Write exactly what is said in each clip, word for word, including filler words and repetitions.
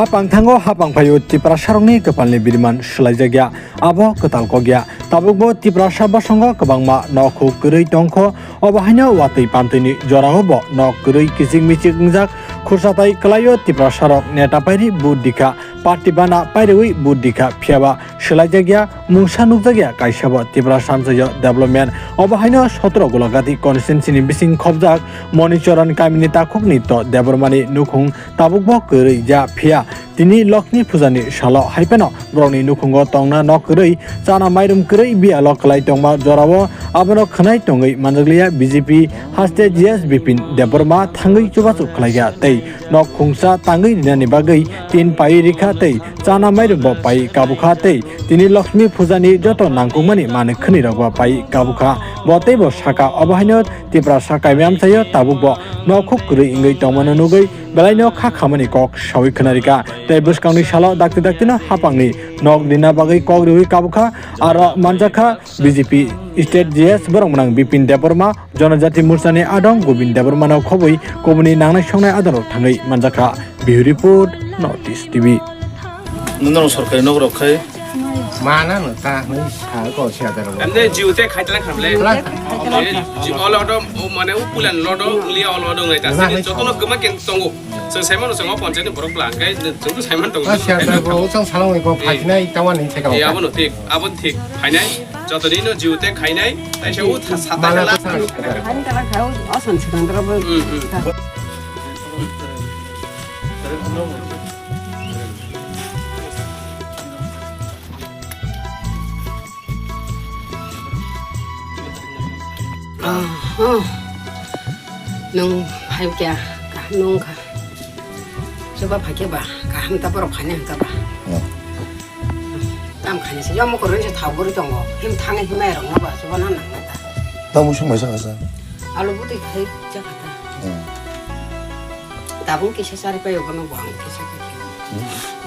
Hapang thango, hapang phaio, Tiprasarokni kwpalni biriman swlaijakya, abo kwtal kokya. Tabukbo Tiprasa bosongo kwbangma nokhuk kwrwi tongkho, obo haino watwi pantwini joraobo nok kwrwi kichik michik wngjak. Khursatai kwlaio Tiprasarok neta pairi vote dikha, party bana pairiwi vote dikha, phiyaba swlaijakya, mungsa nukjakya kaisabo Tiprasa amchaio development. Obo haino sotro Golagati constituency ni bising khobjak Monichoran kamini takhukni to Debbarmani nukhung tabukbo kwrwi ya, phiya tini Lakshmi Puja ni salo haiphano borokni nukhungo tongna nok kwrwi, chana mairum kwrwi biyalo kwlai tongma jorao abono khwnai tongwi manjakliya. B J P haste G S Bipin Debbarma thangwi chubachu khlaikha tei nok khungsa tangwi rinani bagwi tin paiwi rikha tei chana mairumbo paiwi kabukha tei tini Lakshmi Puja ni joto nangkukmani manwi khwnwi rokbo paiwi kabukha. Bo teibo saka, obo haino Tiprasa kaimi amchaio tabukbo nokhuk kwrwi wngwi tongmano nugwi belaino kha khamani kok sawi khwnarikha tei bwskangni salo dakti daktino hapangni nok rina bagwi kok riwi kabukha. Aro manjakha B J P State G S borok mwnang Bipin Debbarma, Jonojati Morchani adong Gobind Debbarmano khobwi kubuni nangnai songnai adongrok thangwi manjakha. Bureau Report, North East T V. Nwngnano sorkari nok rok khai. Mana no ta hwnwi sa ko si adar. Ande jiu te khai tlang khamle. Tlang. Ji olo do, o mane u pulan lo do, lia olo do ngai ta. Wah, sini hai jotono kama ken tongo. Chwng saimano chwng o ponchayat ni borok bla, hwnkhe chwng to saiman tongo. Ah, si adar bo, o chwng salong ko phasinai tawan ni theka. Ya, abono thik, abon thik. Phainai, jotoni no jiu te khainai, tai se u tha-, sa ta Mana khala. Ko sa. Hani kala khao, o san chwng dra bo. Hmm, hmm. Aha. Nwng hai kya, kaham nwng kha. Soba phai khe ba, kaham ta borok khainai hwnkha ba. Hmm. Tam khainai se, yamo kwrwini se thao bwrwi tongo. Him thangwi himai rokno ba, soba na nangna ta. Tamo song mai saka sa. Alu bwtwi khai chakha ta. Hmm. Tabuk kisa chari paio bono bo ang kisa khai. Hmm.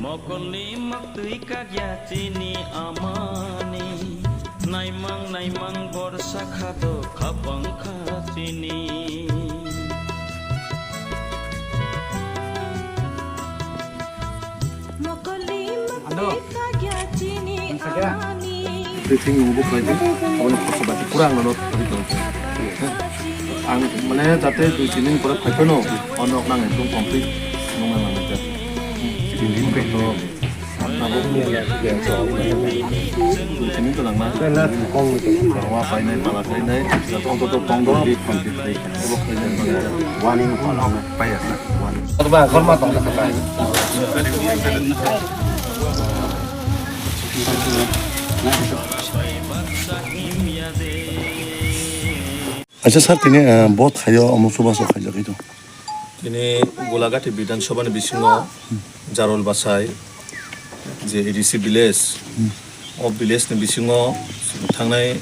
Mokolni maktwi kakya chini amani, naimang naimang borsa khato khabang kha chini. Mokolni maktwi kakya chini amani. Briefing nungbo khlai di, aboni khosok bai pura ang nono. Ang mane jate dui tin din pore phai phano, ono nang ekdom complete nung nang nang. Acha sir, tini, eh, bo thaio omo chubachu khaijagwi tong. Tini Golagati Bidhan Sabha ni bisingo Jarol Bachai, je A D C village, o village ni bisingo thangnai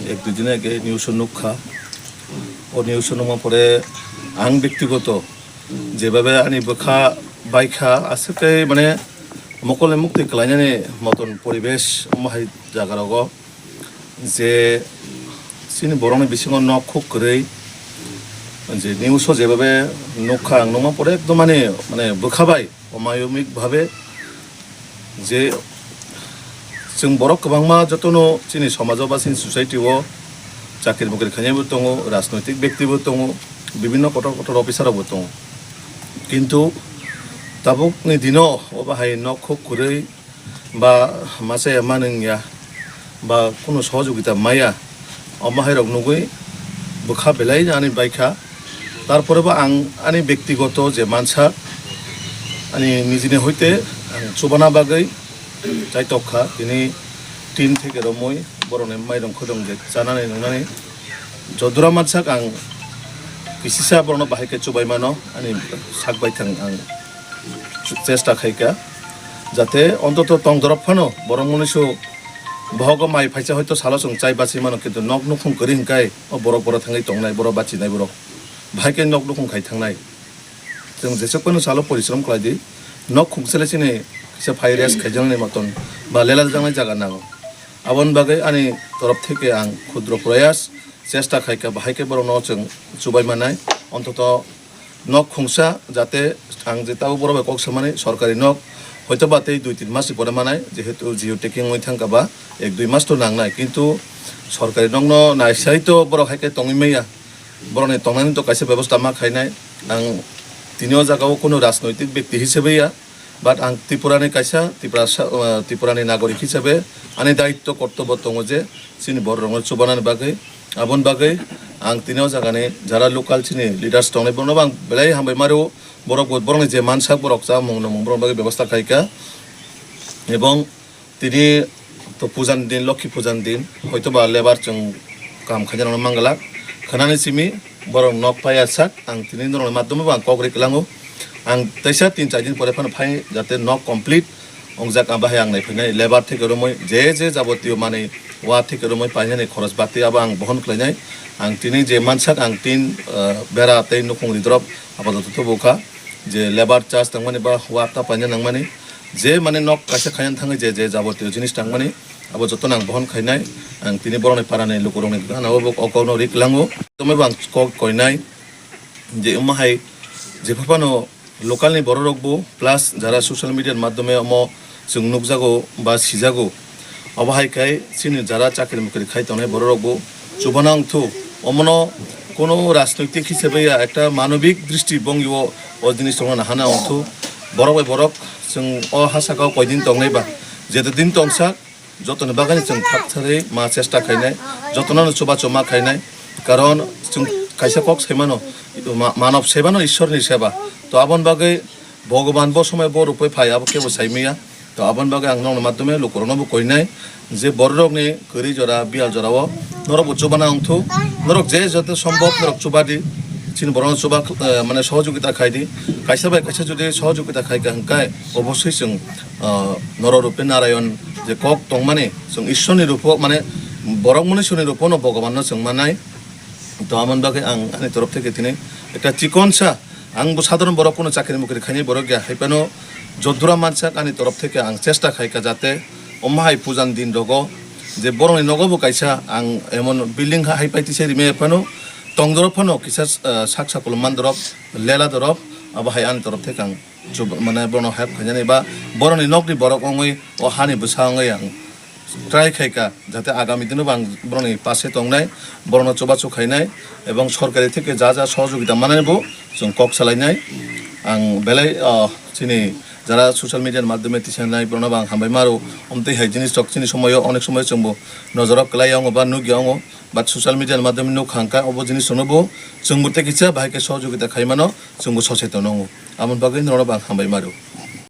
ek dui din age news o nukha. O news o nukma pore ang bektigoto jebabe ani bwkha baikha, aswk khe mane mokol ni muktwi kwlainani moton poribesh omo hai jaga rogo. Je chini borokni bisingo nok khuk kwrwi, je news o jebabe nukha ang, nukma pore ekdom mane, mane bwkha bai omayomik bhabe je chwng borok kwbangma jotono chini somajo ba chini society o chakri bukri khainaibo tongo, rajnoitik bektibo tongo, bibinno kotor kotor officer rokbo tongo. Kintu tabukni dino obo hai nok khuk kwrwi ba masa ya manung ya ba kunu sohojogita maya, omo hai rok nugwi bwkha belai ani baikha. Tarpore bo ang ani bektigoto je mansa ani nijini hoite ang chubana bagwi chai tokkha, tini tin theke romwi borokni mairung khudung je chanani nungnani jodura mansak ang kisisa borokno bahai khe chubai mano ani sak baithang ang chesta khaikha, jate ontoto tongdorok phano borok mwnwisu bohogo mai phaisa hoito salo chwng chai bachwi mano, kintu nok nukhung kwrwi hwnkhe o borok borok thangwi tongnai, borok bachinai borok bahai khe nok nukhung khai thangnai. Chwng jesok phano salo porishrom khlai di, nok khungsa le chini kisa phai rest khaijaknai moton ba lela jaknai jaga nango. Aboni bagwi ani torof theke ang khudro proyas chesta khaikha, bahai khe borokno chwng chubai manai, ontoto Nok khungsa jate ang je tabuk borok bai kok samani sorkari nok hoito ba tei dui tin mas ni pore manai, jehetu geotagging wngwi thangkha ba ek dui mas to nangnai, kintu sorkari nok no naisai to borok hai khe tongwi maya, borok ni tongnani to kaisa bebosta ma khainai. Ang tini o jaga o kunu rajnoitik bekti hisabe ya, but ang Tripura ni kaisa Tripura sa-, uh, Tripura ni nagorik hisabe ani daitto kortobo tongo je chini borok rok no chubanani bagwi. Aboni bagwi ang tini o jaga ni jara local chini leaders tongnai borok no bo ang belai hambai maro. Borok bo, borok ni je mansak borok chamung nwngmung borok bagwi bebosta khaika. Ebong tini to puja ni din, Lokhi puja ni din, hoito ba lebar chwng kam khaina rok no manglak. Khwnani simi borok nok paiya sak, ang tini norok ni madhyamo bo ang kok ri kwlango. Ang teisa tin char din pore phano phai jate nok complete wngjak, ang bahai ang nai phainai, lebar theke romwi je je jabotiyo manwi wa theke romwi painani khoros bati abo ang bohon khlainai. Ang tini je mansak ang tin, ah, bera tei nukhung ri drop abo joto tubu kha, je lebar charge tangmani ba wa ta paina nangmani, je mane nok kaisa khaina thangwi je je jabotiyo jinis tangmani abo joto no ang bohon khainai. Ang tini borok ni para ni lukurok ni gana o bo kok no ri kwlango. Tongmai bo ang kok koinai je omo hai jepha phano local ni borok rok bo plus jara social media ni madhyome omo chwng nukjago ba sijago. Obo hai khe chini jara chakri mukri khai tongnai borok rok bo chubana wngthu. Omono kono rajnoitik hisabe ya, ekta manobik dristi bongyo o jinis tongna hana wngthu. Borok bai borok chwng o ha saka o koi din tongnai ba, jeto din tongsa, jotoni bagani chwng thak tharwi ma chesta khainai, jotono no chubachu ma khainai, karon chwng kaisa kok saimano, ma-, manob sebano Ishwar ni seba. To aboni bagwi Bhogoban bo somoi bo rupoi phai, abo kebo saimaya. To aboni bagwi ang nokni madhyome lukurokno bo koinai je bororokni kwrwi jora, biyal jorao norok bo chubana wngthu, norok je joto sombhob norok chubadi, chini borokno chuba, eh, mane sohojogita khaidi. Kaisa bai kaisa jodi sohojogita khaika hwnkhe obosoi chwng, ah, Noro Rupe Narayon je kok tongmani, chwng Ishwarni rupo, mane borok Munishwarni rupono Bhogobanno chwng manai. To, amoni bagwi ang ani torof theke tini ekta chikonsa, ang bo sadharon borok, kono chakri mukri khainai borok ya, hai phano jodura mansak ani torof theke ang chesta khaika jate omo hai pujan din rogo je borokni nogo bo kaisa ang emon building ha hai pai tisa rimaya phano tongdorop phano kisa, ah, sak sakolom mandorop, lela dorop, abo hai ani torof theke ang chub-, mane bono help khainani ba boroni nokni borok wngwi o hani bwsa wngwi ang try khaika, jate agami dino bo ang boroni pase tongnai, borokno chubachu khainai, ebong sorkari theke ja ja sohojogita manani bo chwng kok salainai. Ang belai, ah, chini jara social media ni madhyome tisanai borokno bo ang hambai maro. Omtwi hai jinis rok chini somoyo onek somoyo chwngbo nojoro kwlai ya wngo ba nukya wngo, but social media ni madhyome nuk kha hwnkha obo jinis rokno bo chwngbo tei kisa bahai khe sohojogita khai mano, chwngbo soseton wngo. Aboni bagwi norokno bo ang hambai maro.